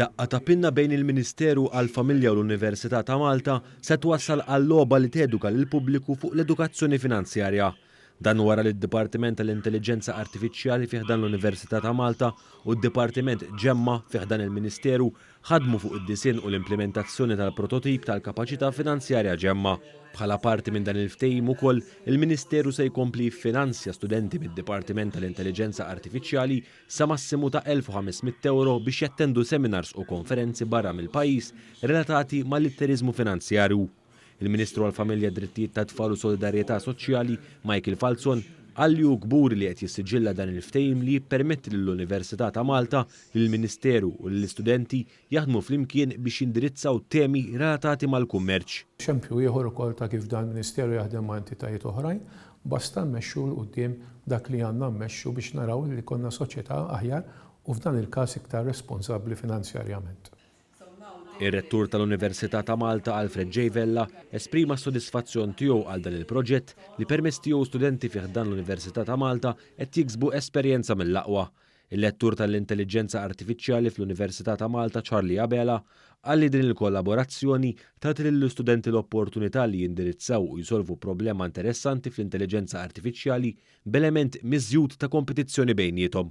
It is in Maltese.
Daqqa ta' pinna bejn il-Ministeru għall-Familja u l-Università ta' Malta se twassal għal logħba li teduka lill-pubbliku fuq l-edukazzjoni finanzjarja. Dan wara li d-Dipartiment tal-Intelliġenza Artifiċjali fi ħdan l-Università ta' Malta u d-Dipartiment Ġemma fi ħdan il-Ministeru ħadmu fuq id-disinn u l-implimentazzjoni tal-prototip tal-kapaċità finanzjarja Ġemma. Bħala parti minn dan il-ftehim ukoll, il-Ministeru se jkompli jiffinanzja studenti mid-Dipartiment tal-Intelliġenza Artifiċjali sa massimu ta' 1,500 ewro biex jattendu seminars u konferenzi barra mill-pajjiż relatati mal-litteriżmu finanzjarju. Il-Ministru għall-Familja, Drittijiet tat-Tfal u Solidarjetà Soċjali, Michael Falzon, qal li hu kburi li qed jissiġilla dan il-ftehim li jippermetti lill-Università ta' Malta, lill-Ministeru u lill-istudenti jaħdmu flimkien biex jindirizzaw temi relatati mal-kummerċ. Xempju ieħor ukoll ta' kif dan il-Ministeru jaħdem ma' entitajiet oħrajn, basta mmexxu 'l quddiem dak li għandna mmexxu biex naraw li jkollna soċjetà aħjar u f'dan il-każ iktar responsabbli finanzjarjament. Ir-Rettur tal-Università ta' Malta Alfred J Vella esprima s-sodisfazzjon tiegħu għal dan il-proġett li permezz tiegħu studenti fi ħdan l-Università ta' Malta qed jiksbu esperjenza mill-aqwa. Il-Lettur tal-Intelliġenza Artifiċjali fl-Università ta' Malta Charlie Abela qal li din il-kollaborazzjoni tagħti lill-istudenti l-opportunità li jindirizzaw u jsolvu problema interessanti fl-intelliġenza artifiċjali b'element miżjud ta' kompetizzjoni bejniethom.